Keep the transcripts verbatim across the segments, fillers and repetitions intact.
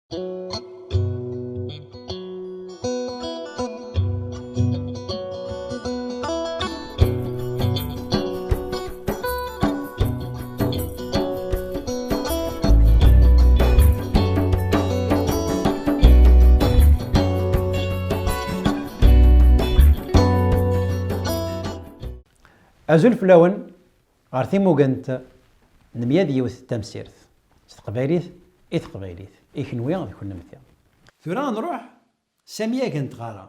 Azul fell-awen ɣer timugent n mya d yiwet tamsirt, s teqbaylit i teqbaylit, i kenwi d kunemti. Tura ad nruḥ s amyag n tɣara.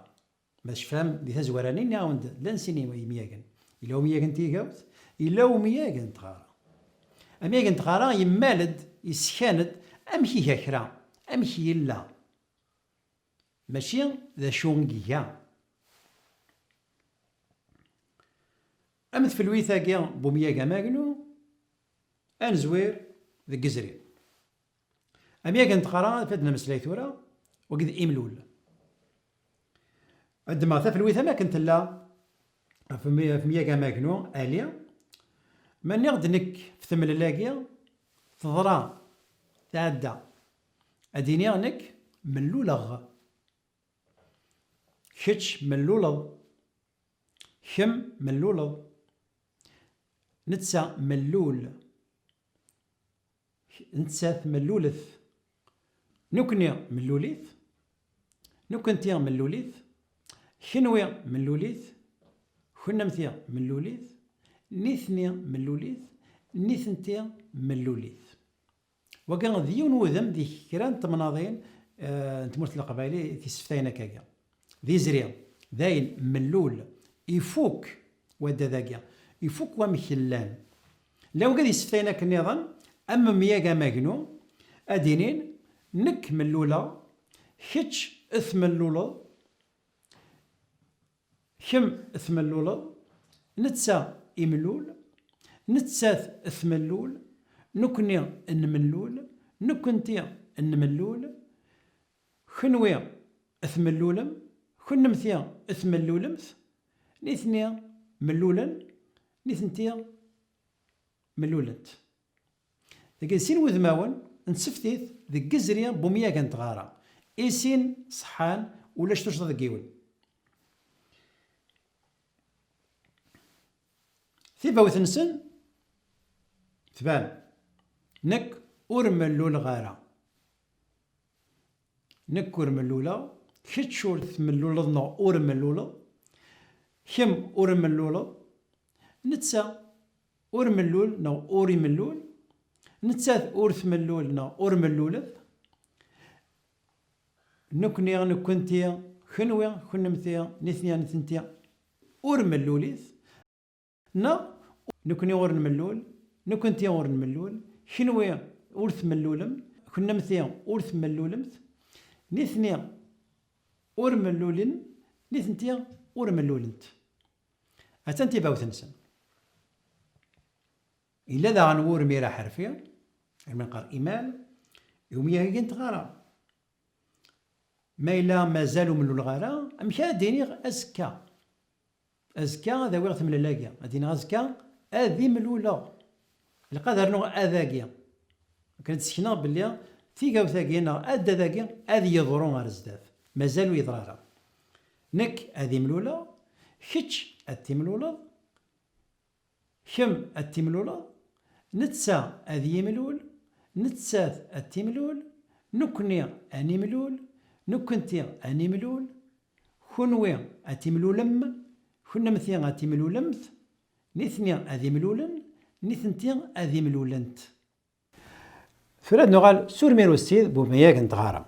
Ma tecfam, di tazwara-nni nniɣ-awen-d llan sin yimyagen. Yella umyag n tigawt, yella umyag n tɣara. Amyag n tɣara yemmal-d, yeskan-d amek iga kra, amek yella, mačči d acu i iga. Am tfelwit-agi n umyag amagnu, ad nezwir deg yizri. Amyag n tɣara, ad nemmeslay tura, wagi d imlul. Ad ddmeɣ tafelwit am akken tella ɣef mi-, ɣef myag amagnu, ali. Ma nniɣ-d nekk f temlel-agi, teḍra, tɛedda. Ad iniɣ nekk melluleɣ. Kečč melluleḍ. Kemm melluleḍ. Netta mellul. Nettat mellulet. Nekni mellulit. Nekenti mellulit. Kenwi mellulit. Kunemti mellulit. Nitni mellulit. Nitenti mellulit. Wagi d yiwen wudem di kra n temnaḍin, eh, n tmurt n Leqbayel i t-isseftayen akkagi. D izri, d ayen mellul, ifuk waddad-agi, ifuk wamek llan. Llan wigad yesseftayen akken nniḍen, am umyag amagnu, ad d-inin, nekk melluleɣ, kečč tmelluleḍ, kemm tmelluleḍ, netta imlul, nettat tmellul, nekni nmellul, nekenti nmellul, kenwi tmellulem, kennemti tmellulemt, nitni mellulen, nitenti mellulent. Dagi d sin wudmawen n tseftit deg yizri n umyag n tɣara. I sin ṣeḥḥan, ulac tuccḍa deg yiwen. Tibawt-nsen tban. Nekk ur melluleɣ ara. Nekk ur melluleɣ, kečč ur tmelluleḍ neɣ ur melluleḍ, kemm ur melluleḍ, netta ur mellul neɣ ur imellul, nettat ur tmellul neɣ ur mellulet, nekni, nekkenti, kenwi, kennemti, nitni, nitenti, ur mellulit. Neɣ, nekni ur nmellul, nekkenti ur nmellul, kenwi ur tmellulem, kennemti ur tmellulemt, nitni ur mellulen, nitenti ur mellulent. Attan tibawt-nsen. Yella daɣen wurmir aḥerfi, armi neqqar imal, i umyag-agi n tɣara. Ma yella mazal ur melluleɣ ara, amek ara d-iniɣ azekka? Azekka ad awiɣ temlel-agi, ad d-iniɣ azekka ad imluleɣ. Ilaq ad rnuɣ ad-agi. Akken ad d-sekneɣ belli tigawt-agi neɣ addad-agi ad yeḍru ar zdat. Mazal ur yeḍra ara. Nekk ad imluleɣ, kečč ad timluleḍ, kemm ad timluleḍ, netta ad yimlul, nettat ad timlul, nekni ad nimlul, nekkenti ad nimlul, kenwi ad timlulem, kennemti ad timlulemt, nitni ad imlulen, nitenti ad imlulent. Tura ad nuɣal s urmir ussid bu myag n tɣara.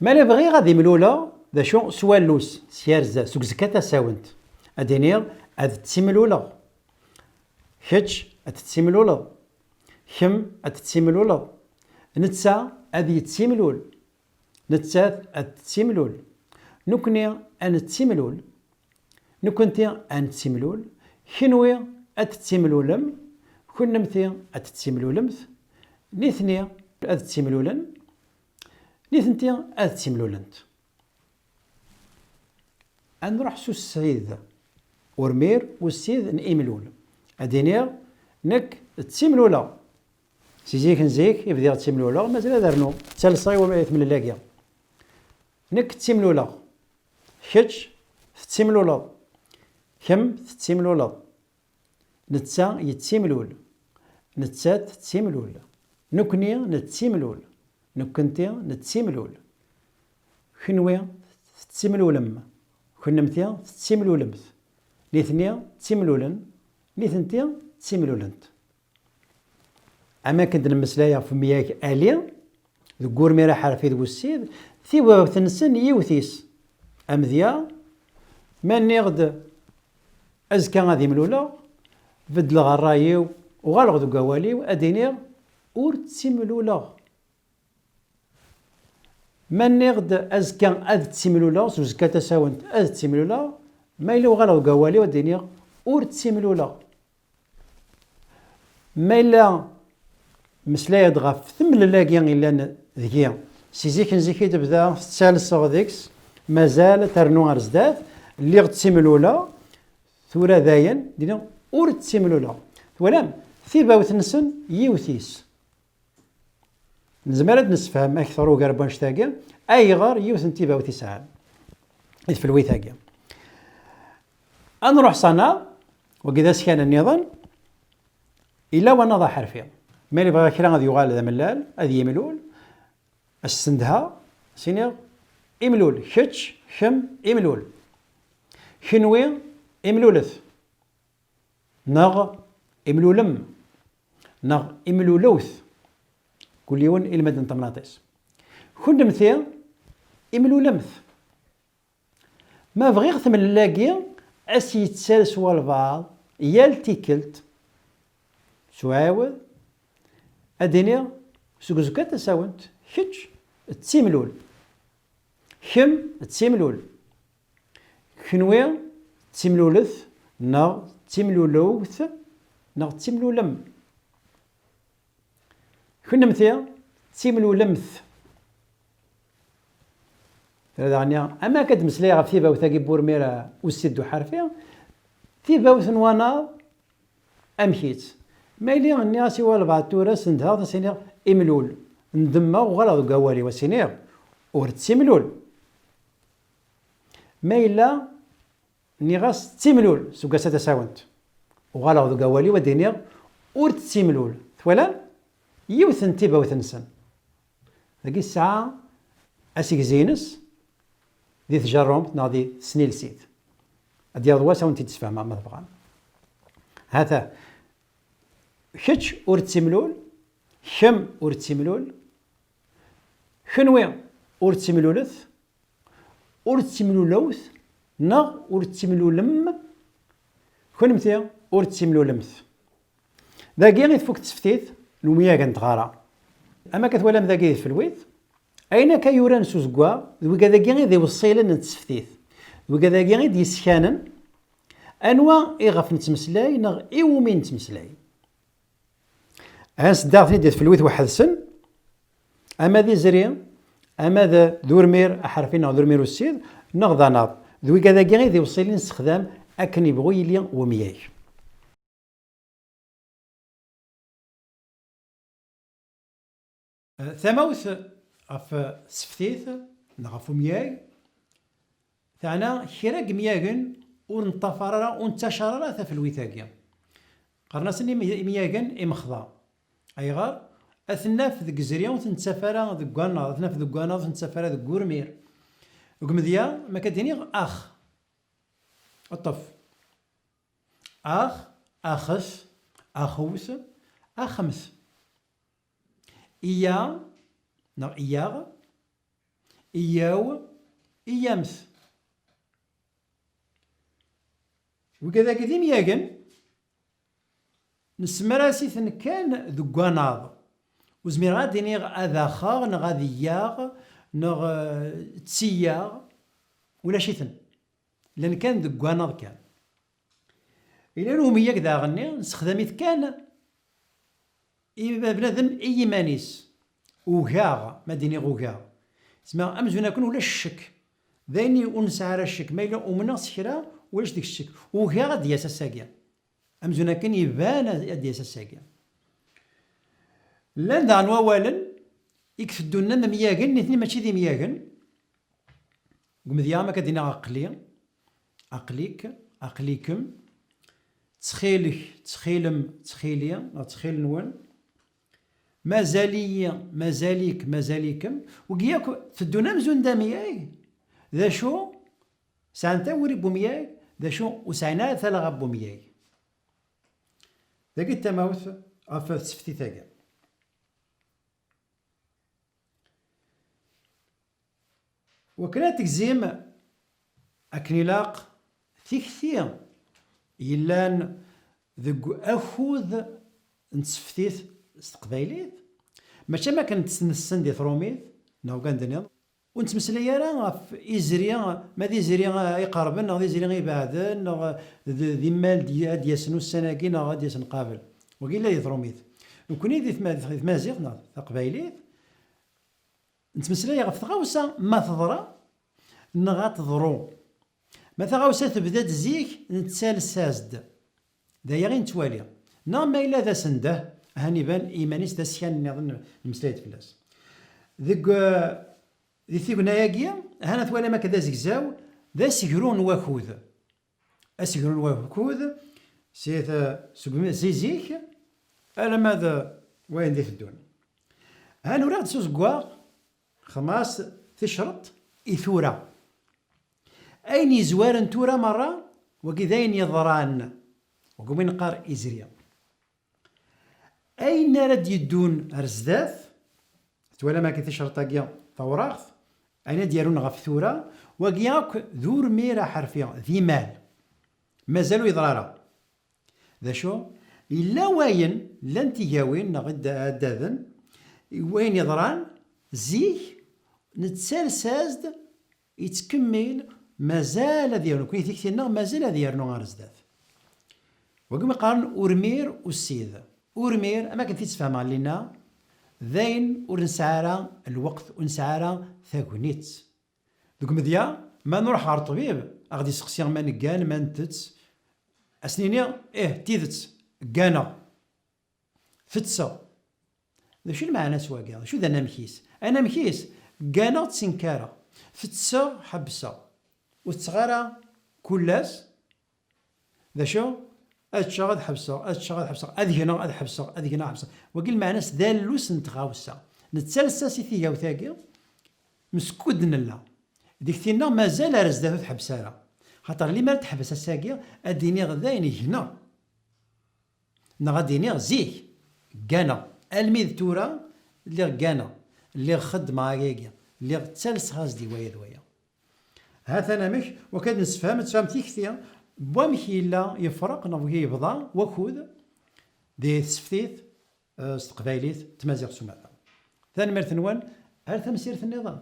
Ma la bɣiɣ ad imluleɣ, d acu s wallus, s yarza, s uzekka tasawent, ad iniɣ ad ttimluleɣ. Kečč ad tettimluleḍ. Kemm ad tettimluleḍ. Netta ad yettimlul. Nettat ad tettimlul. Nekni ad nettimlul. Nekkenti ad nettimlul. Kenwi ad tettimlulem. Kennemti ad tettimlulemt. Nitni ad ttimlulen. Nitenti ad ttimlulent. Ad nruḥ s ussid, urmir ussid n imlul. Ad iniɣ, nekk ttimluleɣ. Si zik n zik i bdiɣ ttimluleɣ, mazal ad rnuɣ, ttalseɣ i wama-, i temlel-agi. Nekk ttimluleɣ, kečč tettimluleḍ, kemm tettimluleḍ, netta yettimlul, nettat tettimlul, nekkni nettimlul, nekkenti nettimlul, kenwi tettimlulem, kennemti tettimlulemt, nitni ttimlulen, nitenti ttimlulent. Am akken d-nemmeslay ɣef umyag ali, deg urmir aḥerfi d wessid, tibawt-nsen yiwet-is. Amedya, ma nniɣ-d azekka ad imluleɣ, beddleɣ ṛṛay-iw, uɣaleɣ deg wawal-iw, ad iniɣ ur ttimluleɣ. Ma nniɣ-d azekka ad ttimluleɣ, s uzekka tasawent ad ttimluleɣ, ma yella uɣaleɣ deg wawal-iw ad iniɣ ur ttimluleɣ. Ma yella meslay-d ɣef temlel-agi yellan deg-i, si zik n zik i d-tebda tettalseɣ deg-s, mazal ad ternu ar zdat, lliɣ ttimluleɣ, tura dayen, dini ur ttimluleɣ. Twalam? Tibawt-nsen yiwet-is. Nezmer ad d-nessefhem akter ugar n wannect-agi, ayɣer yiwet n tibawt i sɛan i tfelwit-agi. Ad nruḥ s anaḍ, wagi d askan nniḍen, yella wanaḍ aḥerfi. Ma yebɣa kra ad yuɣal d amellal, ad yimlul, ad s-sendheɣ, s-iniɣ, imlul, kečč, kemm, imlul. Kenwi, imlulet. Neɣ imlulem, neɣ imlulewt, kul yiwen ilmad n temnaḍt-is. Kunemti, imlulemt. Ma bɣiɣ temlel-agi, ad s-yettales walbeɛḍ, yal tikkelt, s uɛiwed, ad d-iniɣ, seg uzekka tasawent, kečč d timlul, kemm d timlul. Kenwi d timlulet, neɣ d timlulewt, neɣ d timlulem. Kennemti d timlulemt. Tura daɣen, ama akka d-meslayeɣ ɣef tibawt-agi n wurmir ussid d uḥerfi, tibawt n wanaḍ, amek-itt? Ma yili nniɣ-as i walbeɛḍ tura, sendheɣ-t, as-iniɣ imlul. Ndemmeɣ, uɣaleɣ deg wawal-iw, as-iniɣ ur d timlul. Ma yella nniɣ-as d timlul, seg ass-a tasawent. Uɣaleɣ deg wawal-iw ad d-iniɣ ur d timlul. Twalam? Yiwet n tibawt-nsen. Dagi tesɛa asegzi-ines di tjerrumt neɣ di tesnilsit. Ad d-yaweḍ wass ad wen-t-id-sfehmeɣ ma tebɣam. Hata, kečč ur d timlul, kemm ur d timlul, kenwi ur d timlulet, ur d timlulewt, neɣ ur d timlulem, kennemti ur d timlulemt. Dagi i tfuk tseftit n umyag n tɣara. Am akka twalam dagi di tfelwit, ayen akka yuran s uzeggaɣ, d wigad-agi i d iweṣṣilen n tseftit, d wigad-agi i d-yesskanen anwa iɣef nettmeslay neɣ i wumi nettmeslay. Ad nseddaɣ-ten-id di tfelwit weḥd-sen, ama d izri, ama d, d urmir aḥerfi neɣ d urmir ussid, neɣ d anaḍ. D wigad-agi i d iweṣṣilen nessexdam akken yebɣu yili wemyag. Tamawt ɣef tseftit neɣ ɣef umyag, teɛna kra n yimyagen ur neṭṭafar ara, ur nettacar ara tafelwit-agi. Qqaren-asen imi-, imyagen imexḍa. Ayɣer? Ad ten-naf deg izri, ur ten-nettaf ara deg wannaḍ, ad ten-naf deg wannaḍ, ur ten-nettaf ara deg urmir. Deg umedya, ma akka d-iniɣ ax. Ṭṭef. Ax, axet, axewt, axemt. Iya, neɣ iyaɣ, iyaw, iyamt. Wigad-agi d imyagen, nessemras-iten kan deg wanaḍ. Ur zmireɣ ad d-iniɣ ad axeɣ, neɣ ad iyaɣ, neɣ, eh, ttiyaɣ. Ulac-iten. Llan kan deg wanaḍ kan. Yella umyag daɣenni, nessexdam-it kan i bnadem i yiman-is. Ugaɣ, ma d-iniɣ ugaɣ. Zeɛma amzun akken ulac ccek. D ayen i ur nesɛi ara ccek. Ma yella umneɣ s kra, ulac deg-s ccek. Ugaɣ ad d-yas ass-agi. Amzun akken iban ad d-yas ass-agi. Llan daɣen wawalen i iteddun am imyagen, nitni mačči d imyagen. Deg umedya, am akka d-iniɣ aql-i, aql-ik, aql-ikem, ttxil-k, ttxil-m, ttxil-i, neɣ ttxil-nwen, mazal-iyi, mazal-ik, mazal-ikem. Wigi akk teddun amzun d amyag, d acu? Sɛan tawuri n umyag, d acu? Ur sɛin ara talɣa n umyag. Dagi d tamawt ɣef tseftit-agi. Wakken ad tegzim akken ilaq tikti yellan deg akud n tseftit s teqbaylit, mačči am akken tt-nessen di trumit neɣ ugan d-nniḍen. Ur nettmeslay ara ɣef izri, ma d izri iqerben neɣ d izri ibeɛden, neɣ d, d imal d, ad d-yasen ussan-agi neɣ ad d-yasen qabel. Wagi yella di trumit. Nekkni di tma-, di tmaziɣt neɣ taqbaylit, nettmeslay ɣef tɣawsa ma teḍra neɣ ad teḍru. Ma taɣawsa tebda-d zik, nettales-as-d. D aya i nettwali. Neɣ ma yella d asendeh, ahan iban i yiman-is d askan nniḍen, nemmeslay-d fell-as. Deg, eh, di tugna-agi, ahan ad twalim akka d azegzaw, d asegru n wakud. Asegru n wakud, si t-, seg umi, si zik, alamma d wayen d iteddun. Ahan uriɣ-d s uzeggaɣ, xedmeɣ-as ticreḍt i tura. Ayen yezwaren tura merra, wagi d ayen yeḍran, wagi umi neqqar izri. Ayen ara d-yeddun ar zdat, twalam akka ticreḍt-agi tawraɣt, ayen ad d-yerrun ɣef tura, wagi akk d urmir aḥerfi, d imal. Mazal ur yeḍra ara. D acu? Yella wayen, llan tigawin neɣ id-, addaden, wayen yeḍran zik, nettales-as-d, yettkemmil, mazal ad yernu. Nekkni tikti-nneɣ mazal ad yernu ar zdat. Wagi mi qqaren urmir ussid. Urmir, am akken t-id-sfehmeɣ llinna, d ayen ur nesɛi ara lweqt, ur nesɛi ara tagnit. Deg umedya, ma nruḥ ɣer ṭṭbib, a ɣ-d-iseqsi ma neggan, ma ntett, a s-nini, ih, d tidet, gganeɣ. Tetteɣ. D acu lmeɛna-s wagi? D acu d anamek-is? Anamek-is, gganeɣ, ttenkareɣ. Tetteɣ, ḥebbseɣ. Ur tetteɣ ara kul ass. D acu? Ad ččeɣ, ad ḥebseɣ, ad ččeɣ, ad ḥebseɣ, ad gneɣ, ad ḥebseɣ, ad gneɣ, ad ḥebseɣ. Wagi lmeɛna-s d allus n tɣawsa. Nettales-as i tigawt-agi, meskud nella. Deg tinna mazal ar zdat ur tḥebbes ara. Xaṭer limer teḥbes ass-agi, ad d-iniɣ dayen gneɣ. Neɣ ad d-iniɣ zik, gganeɣ. Almi d tura, lliɣ gganeɣ. Lliɣ xeddmeɣ ayagi. Lliɣ ttalseɣ-as-d i waya d waya. Ha-t-an amek, wakk ad nessefhem, ad tefhem tikti n wamek yella yefreq neɣ yebḍa wakud di tseftit, eh, s teqbaylit, tmaziɣt s umata. Tanemmirt-nwen, ar tamsirt nniḍen.